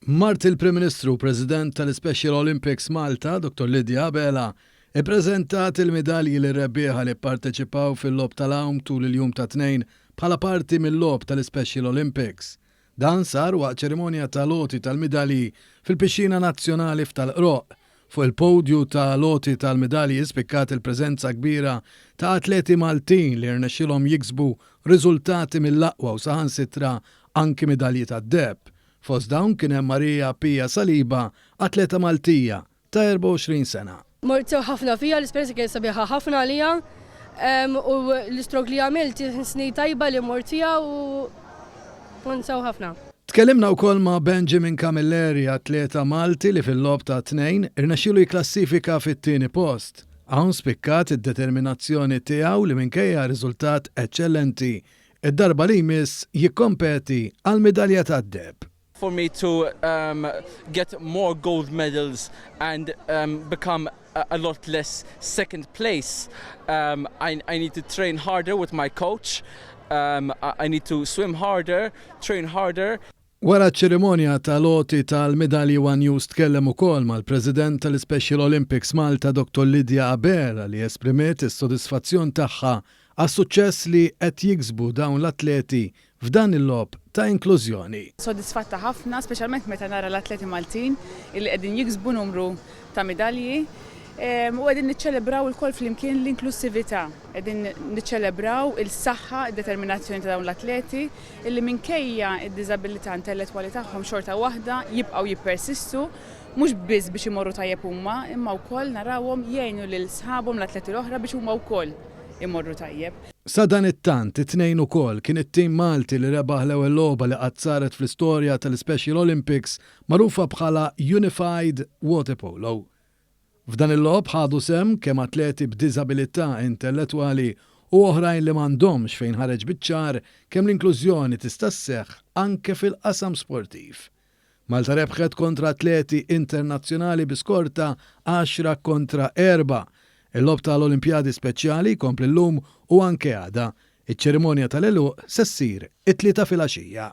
Mart il-Prim Ministru u President tal-Ispecial Olympics Malta, Dottor Lydia Abela, ippreżentat il-midalji lir-rebbieħa li pparteċipaw fil-logħob tal-għawm tul il-jum tat-Tnejn bħala parti mil-logħob tal-Ispecial Olympics. Dan sar waqt ċerimonja tal-għoti tal-midalji fil-Pixxina Nazzjonali f'Tal-Qroqq. Fuq il-podju ta' l-għoti tal-midalji spikkat il-preżenza kbira ta' atleti Maltin li rnexxilhom jiksbu riżultati mill-aqwa u saħansitra anki midalji tad-deheb. Fost dawn kien hemm Maria Pia Saliba, atleta Maltija ta' 24 sena. Mort sew ħafna fiha, l-esperjenza kienet sabiħa ħafna għalija u l-istroke li għamilt inħossni tajba li mort fiha u kont sew ħafna. Tkellimna wkoll ma' Benjamin Camilleri, atleta Malti li fil-logħob tat-Tnejn irnexxielu jikklassifika fit-tieni post. Hawn spikkat id-determinazzjoni tiegħu li minkejja riżultat eċċellenti, id-darba li jmiss jikkompeti għall-midalja tad-deheb. For me to get more gold medals and become a lot less second place, I need to train harder with my coach, I need to swim harder, train harder. Wara ċ-ċerimonja tal-għoti tal-midalji one News tkellem ukoll mal-President tal-Ispecial Olympics Malta Dottor Lydia Abela li esprimiet is-sodisfazzjon tagħha għas-suċċess li qed jiksbu dawn l-atleti f'dan il-logħob ta' inklużjoni. Sodisfatta ħafna, speċjalment meta nara l-atleti Maltin illi qegħdin jiksbu numru ta' midalji u qegħdin niċċelebraw ilkoll flimkien l-inklussività. Qegħdin niċċelebraw il-saħħa, id-determinazzjoni ta' dawn l-atleti illi minkejja d-diżabilità intellettwali tagħhom xorta waħda jibqgħu jippersistu mhux biss biex imorru tajjeb huma imma wkoll narawhom jgħinu lil sħabhom l-atleti l-oħra biex huma wkoll imorru tajjeb. Sadanittant, it-Tnejn ukoll kien it-tim Malti li rebaħ l-ewwel logħba li qatt saret fl-istorja tal-Ispecial Olympics magħrufa bħala Unified Waterpolo. F'dan il-logħob ħadu sehem kemm atleti b'diżabilità intellettwali u oħrajn li m'għandhomx fejn ħareġ biċ-ċar kemm l-inklużjoni tista' sseħħ anke fil-qasam sportiv. Malta rebħet kontra atleti internazzjonali bi skor ta' għaxra kontra erbgħa. Il-logħob ta' l-Olimpjadi Speċjali jkompli llum u anke għada. Iċ-ċerimonja tal-għeluq se ssir it-Tlieta filgħaxija.